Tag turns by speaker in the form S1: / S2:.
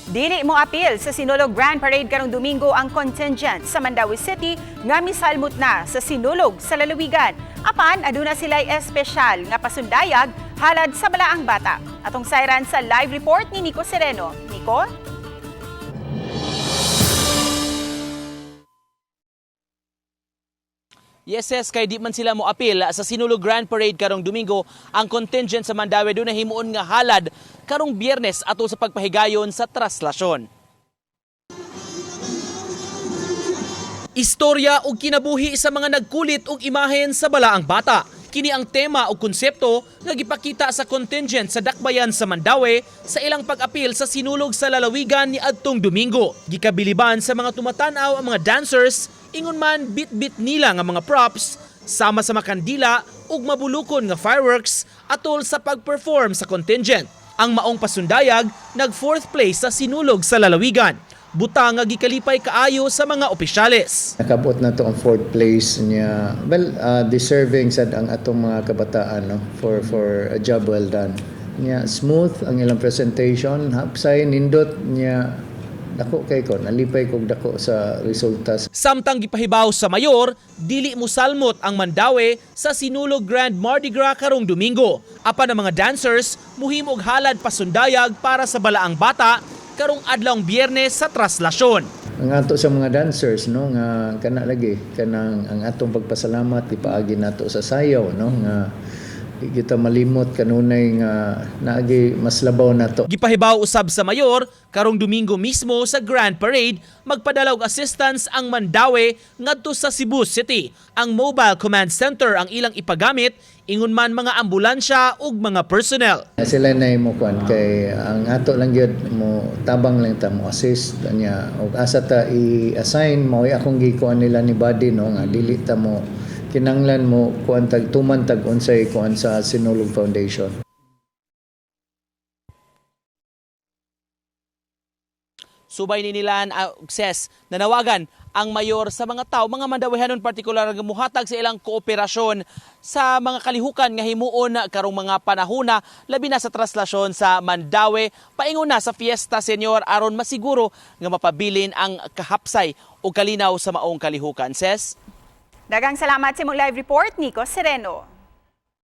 S1: Dili mo apil sa Sinulog Grand Parade karong Domingo ang contingent sa Mandaue City nga misalmot na sa Sinulog sa lalawigan. Apan aduna sila'y espesyal nga pasundayag halad sa Balaang Bata. Atong sayran sa live report ni Nico Sereno. Nico?
S2: Yes, kay di man sila mo apil sa Sinulog Grand Parade karong Domingo, ang contingent sa Mandaue doon himuon nga halad karong Biyernes atol sa pagpahigayon sa traslasyon. Istorya ug kinabuhi sa mga nagkulit og imahen sa Balaang Bata. Kini ang tema o konsepto nga gipakita sa contingent sa Dakbayan sa Mandaue sa ilang pag-apil sa Sinulog sa lalawigan ni adtong Domingo. Gikabiliban sa mga tumatan-aw ang mga dancers, ingon man bit-bit nila nga mga props sama sa makandila ug mabulukon nga fireworks atol sa pag-perform sa contingent. Ang maong pasundayag nag fourth place sa Sinulog sa lalawigan. Buta nga gikalipay kaayo sa mga opisyales.
S3: Nakabot na to ang fourth place niya. Well, deserving sad ang atong mga kabataan, no, for a job well done. Niya smooth ang ilang presentation, hapsay nindot niya, dako kay ko, nalipay kog dako sa resulta.
S2: Samtang gipahibaw sa mayor, dili musalmot ang Mandaue sa Sinulog Grand Mardi Gras karong Domingo. Apan ang mga dancers muhimog halad pasundayag para sa Balaang Bata karong adlawng Biyernes sa traslasyon.
S3: Ang ato sa mga dancers, no, nga kana lagi kanang ang atong pagpasalamat ipaagi nato sa sayaw, no, nga di kita malimot kanunay nga naagi mas labaw nato.
S2: Gipahibaw usab sa mayor, karong Domingo mismo sa Grand Parade magpadala og assistance ang Mandaue ngadto sa Cebu City. Ang Mobile Command Center ang ilang ipagamit, ingon man mga ambulansya ug mga personnel.
S3: Sila na mo kuan kay ang ato lang gyud mo tabang lang ta mo assist niya og asa ta i-assign mao akong gikuan nila ni body, no, nga dili ta mo kinanglan mo kuan tag tuman tag unsay kuan sa Sinulog Foundation.
S2: Subay ni nilan ses nanawagan ang mayor sa mga tao, mga Mandawihanon partikular nga muhatag sa ilang kooperasyon sa mga kalihukan nga himuon karong mga panahona, labi na sa traslasyon sa Mandaue paingon na sa Fiesta Senior aron masiguro nga mapabilin ang kahapsay o kalinaw sa maong kalihukan, ses.
S1: Dagang salamat sa imong live report, Nico Sereno.